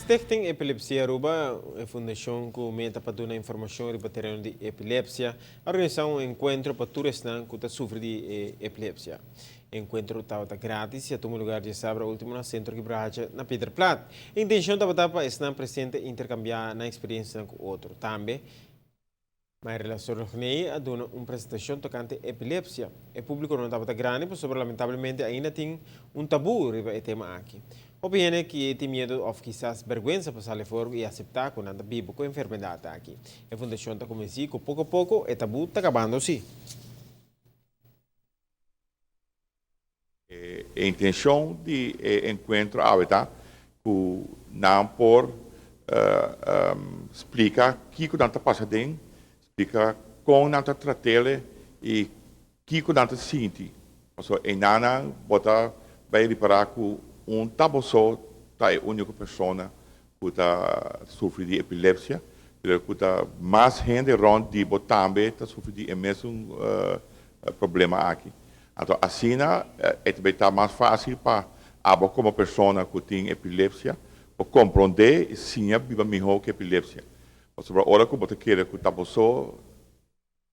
Stichting Epilepsia Aruba, e fundacion cu meta pa duna informacion riba tereno di epilepsia, a organisa un encuentro pa tur esnan cu ta sufri di epilepsia. E encuentro tabata gratis y a tuma lugar diasabra ultimo na Centro Kibrahacha na Pieter Plat. E intencion tabata pa esnan presente intercambia nan experiencianan cu otro. Tambe, Mayrela Sorogney a duna un presentacion tocante epilepsia. E publico no tabata grandi pasobra lamentablemente ainda tin un tabu riba e tema aki. Hopi hende ki tin miedo of kisas berguensa pa sali for y acepta cu nan ta biba cu e enfermedad aki. E fundacion ta convenci cu poco poco e tabu ta cabando si. E intencion di e encuentro awe ta cu nan por splica kico nan ta pasa den, splica con nan ta tratele y kico nan ta sinti. Pasobra enanan bo ta bay ripara cu un ta bo so ta e unico persona cu ta sufri di epilepsia, pero cu ta mas hende rond di bo tambe ta sufri di e mesun problema aki. Anto asina e ta bay ta mas facil pa abo como persona cu tin epilepsia por comprende y siña biba miho cu epilepsia. Pasobra ora cu bo ta kere cu ta bo so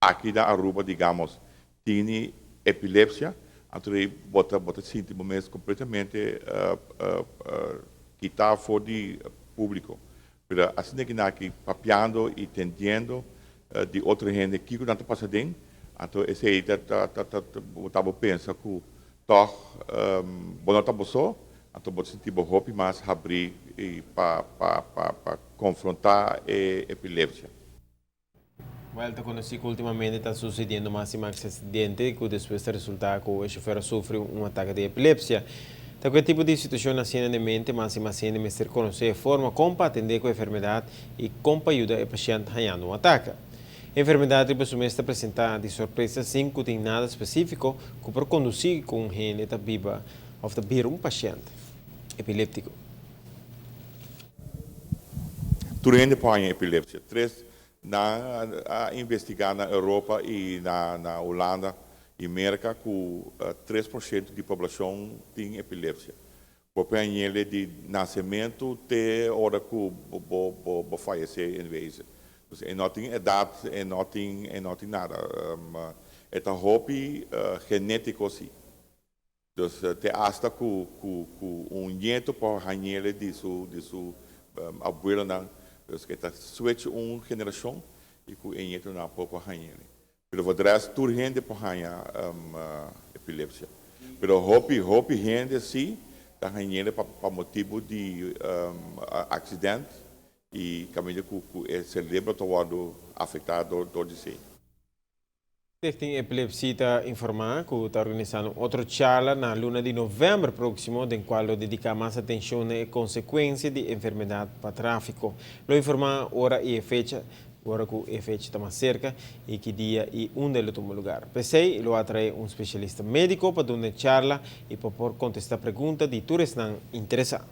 aki na Aruba digamos tini epilepsia, anto rei bo ta bo ta sinti bo mes completamente kita for di publico. Pero asina ki nan aki papiando y tendiendo di otro hende kico nan ta pasa den, anto esey ta ta ta bo ta bo pensa cu tog bo no ta bo so, anto bo ta sinti bo hopi mas habri pa pa pa pa confronta e epilepsia. Wel ta conoci cu ultimamente ta sucediendo mas y mas accidente cu despues ta resulta cu e chofer a sufri un atake di epilepsia. Ta cu e tipo di situacion asina den mente mas y mas hende mester conoce e forma con pa atende cu e enfermedad y con pa yuda e pashent hañando un atake. E enfermedad riba su mes ta presenta di sorpresa sin cu tin nada specifico cu por conduci cu un hende ta biba of ta bira un pashent epileptico. Tur hende por haña epilepsia. Tres Nan a investigá na Europa i na Hulanda i Merka ku 3% di poblashon tin epilepsia. Bo por hañ'el di nasementu te ora ku bo fayesé en wezen. Dus e no tin edat, e no tin e no tin nada. E ta hopi genétiko si. Dus te hasta ku ku ku un nieto por hañ'el di su di su abuelonan, dus e ta switch un generashon i ku e nietonan por por hañ'el. Pero for de rest tur hende por haña epilepsia. Pero hopi hopi hende si ta hañ'el pa pa motibu di accident i kaminda ku ku e celebro ta wòrdu afektá dor dor di esei. Stichting Epilepsie ta informa cu ta organisando un otro charla na luna di november proximo den cual lo dedica mas atencion na e consecuencia di enfermedad pa trafico. Lo informa ora y e fecha ora cu e fecha ta mas cerca y ki dia y unda lo tuma lugar. P'esey lo atrae un specialista medico pa duna e charla y pa por contesta pregunta di tur esnan interesa.